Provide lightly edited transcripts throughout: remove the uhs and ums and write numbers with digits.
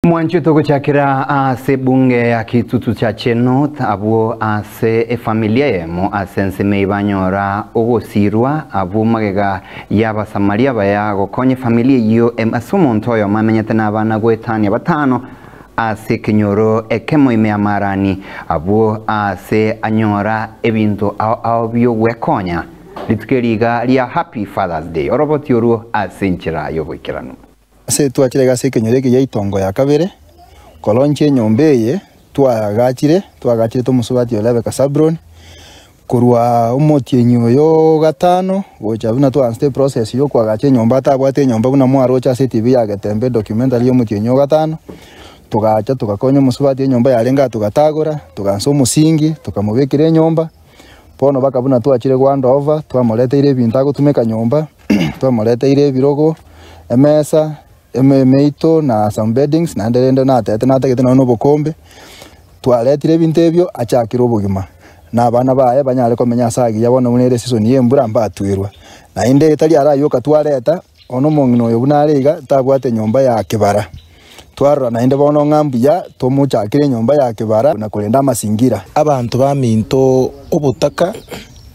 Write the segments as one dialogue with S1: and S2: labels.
S1: Mwanche togochakera ase ebunge ya Kitutu Chache North abwo ase efamilia eyemo ase ensemo eyio banyora ogosirwa abwo magega y'Abasamaria abaya gokonya efamilia eyio ase omonto oyomo amenyete nabana goetania batano ase ekenyoro ekemo ime y'Amarani abwo ase anyora ebinto ao ao bi'ogwekonya rituko eri iga ria Happy Father's Day oroboti orwo ase enchera y'oboikeranu.
S2: Ase twachire iga ase ekenyoro eke gia itongo ya kabere, kolaunchia enyomba eye twagachire, twagachirete omosubati o Rebecca Sabron, korwa omotienyi oyo o gatano gocha buna twaanchete eprocess ya okoagacha enyomba atabwate enyomba buna mwaroche ase etv ya Getembe edocumentary ya omotienyi o gatano, togacha togakonya omosubati enyomba yarenge aa togatagora, togaansa omosingi, tokamobekera enyomba, bono mpaka buna twachire go-hand over, twamoreteire ebinto agotumeka nyomba, twamoreteire ebirogo, emesa, emeito na some beddings, naende rende natete natagete nonye na obokombe, twaretire ebinto ebio achakire obogima, na abana baye banyare komenya ase agiya bono buna ere eseason ya embura mbatwerwa. Naende tari aro aywo oka twareta, bono omong'ina oyo buna are iga, tabwate enyomba ya kebara. Twarora naende bono ng'a mbuya tomochakere enyomba ya kebara na korenda amasingira.
S3: Abanto baminto obotaka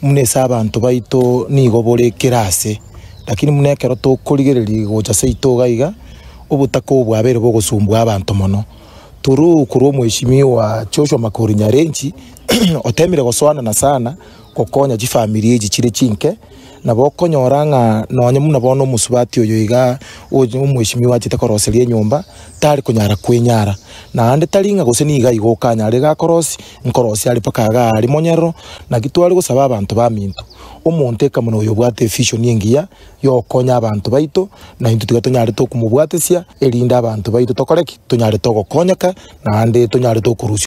S3: buna ase abanto baito nigo bore kera ase, lakini buna ekero tokorigereria gocha seito iga iga, obotaka obo bwabeire bogosumbua abanto mono. Through korwa omweshimiwa Joshua Makori Nyarenchi otemire gosoanana sana gokonya chifamiri echi chire chinke, nabo okonyora ng'a nonye buna bono omosubati oyo iga omweshimiwa achete koroseria enyomba, tari konyara kwenyara. Naende tari ng'a gose nigo iga okanyare iga akorosia, nkorosia are mpaka iga aria monyerero, naki tware gosaba abanto baminto, omonto eka buna oyo obwate evision engiya ya ogokonya abanto baito, na intwe tiga tonyare tokomobwatesia, erinde abanto baito tokore ki? Tonyare togokonyeka, naende tonyare tokorusia.